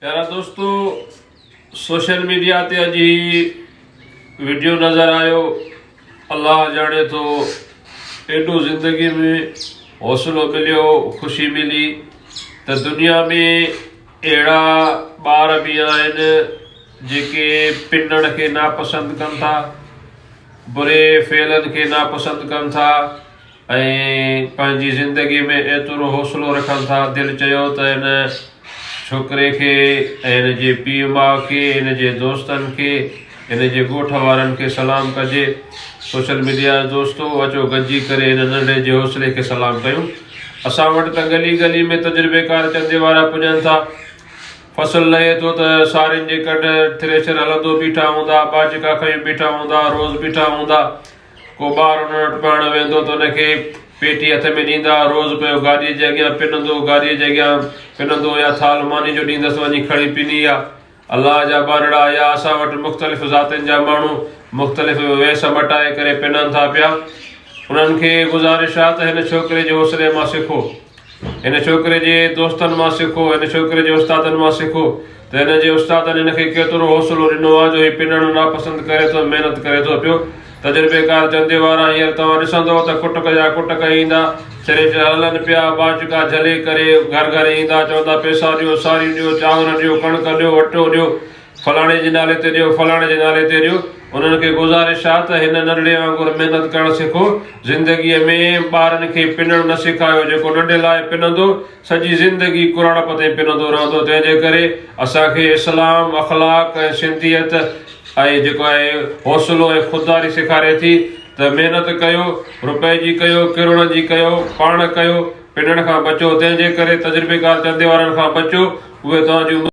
پيارا دوستو social media تي اڄ هي وڊيو نظر آيو الله ڄاڻي ٿو ايڏو زندگي ۾ حوصلو مليو خوشي ملي ته دنيا ۾ اهڙا ٻار به آهن جيڪي پنڻ کي ناپسند ڪن ٿا بري فعلن کي ناپسند ڪن ٿا ۽ پنهنجي زندگي ۾ ايترو حوصلو رکن ٿا دل چيو ته هن ڇوڪري کي ۽ هن جي پيء ماء کي هن جي دوستن کي هن جي ڳوٺ وارن کي سلام ڪجي سوشل ميڊيا جا دوستو اچو گڏجي ڪري هن ننڍڙي جي حوصلي کي سلام ڪيون اسان وٽ ته گلي گلي ۾ تجربيڪار چندي وارا پڄن ٿا فصل لهي ٿو ته سارين جي ڪڍ ٿريشر هلندو بيٺا هوندا ٻاجڪا کنيون بيٺا هوندا روز بيٺا هوندا ڪو ٻار انهن وٽ پڙهڻ ويندو ته ان کي پيٽي هٿ ۾ ڏيندا، روز پيو گاڏيء جي اڳيان پنندو، گاڏيء جي اڳيان پنندو يا ٿالهه ماني جو ڏيندس وڃي کڻي پني يا الله جا ٻارڙا يا اسان وٽ مختلف ذاتين جا ماڻهو مختلف ويس مٽائي ڪري پنن ٿا پيا. انهن کي گذارش آ ته هن ڇوڪري جي حوصلي مان سکو. هن ڇوڪري جي دوستن مان سکو، هن ڇوڪري جي استادن مان سکو ته هن جي استادن هن کي ڪيترو حوصلو ڏنو آهي جو هي پنڻ ناپسند ڪري ٿو محنت ڪري ٿو پيو. تجربيڪار چندي وارا هينئر توهان ڏسندؤ ته ڪٽڪ جا ڪٽڪ ايندا، ٿريشر هلن پيا، ٻاجڪا جهلي ڪري گهر گهر ايندا، چوندا پئسا ڏيو، ساريون ڏيو، چانور ڏيو، ڪڻڪ ڏيو، اٽو ڏيو. فلاڻي جي نالي تي ڏيو، فلاڻي جي نالي تي ڏيو. انهن کي گذارش آ ته هن ننڍڙي وانگر محنت ڪرڻ سکو. زندگيء ۾ ٻارن کي پنڻ نه سيکاريو. جيڪو ننڍي لاء پنندو، سڄي زندگي ڪراڙپ تائين پنندو رهندو. تنهن جي ڪري اسان کي اسلام، اخلاق ۽ سنڌيت ۽ جيڪو آهي حوصلو ۽ خودداري سيکاري ٿي ته محنت ڪيو، رپئي جي ڪيو، ڪروڙن جي ڪيو، پاڻ ڪيو، پنڻ کان بچو. تنهن جي ڪري تجربيڪار چندي وارن کان بچو. اهي توهان جون.